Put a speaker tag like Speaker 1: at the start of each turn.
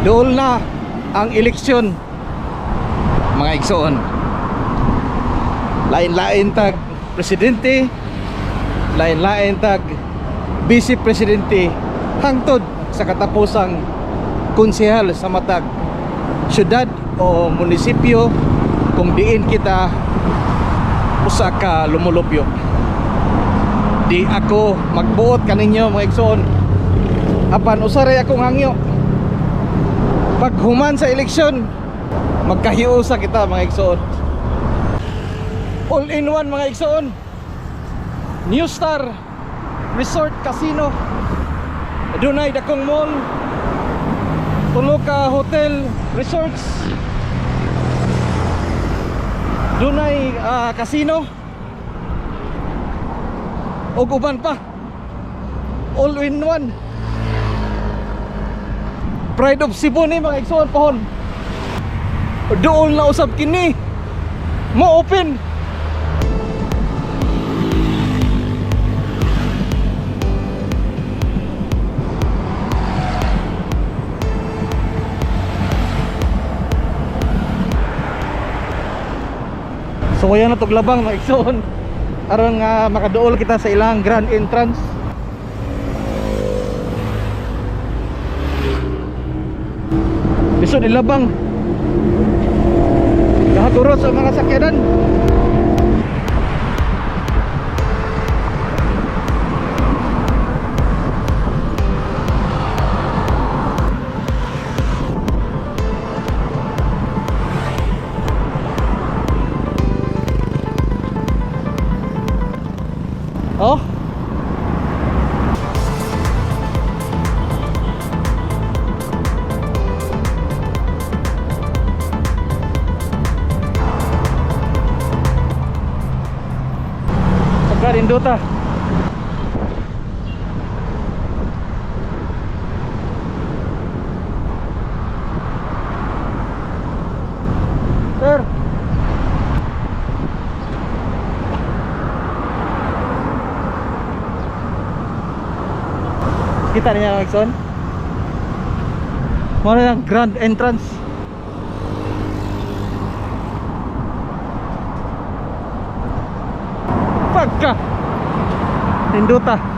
Speaker 1: Dool na ang eleksyon, mga igsoon. Lain-lain tag presidente, lain-lain tag vice presidente, hangtod sa katapusang konsehal sa matag syudad o munisipyo kung diin kita usa ka lumulupyo. Di ako magbuot kaninyo, mga igsoon. Apan usaray akong hangyo, paghuman sa eleksyon, magkahiusa kita, mga igsoon. All in one, mga igsoon. New Star Resort Casino, dunay dakong mall, tulo ka hotel resorts, dunay casino ug uban pa. All in one. Pride of Cebu ni, mga igsoon, pohon. Dool na usab kini. Mo open. So kaya na tuglabang, mga igsoon, aron nga makaduol kita sa ilang grand entrance. Lisod ilabang. Kahagurot sa mga sakyanan. Oh. Pagka nindota. Sir. Kita niya, Maxon? Muna yung grand entrance. Pagka nindota.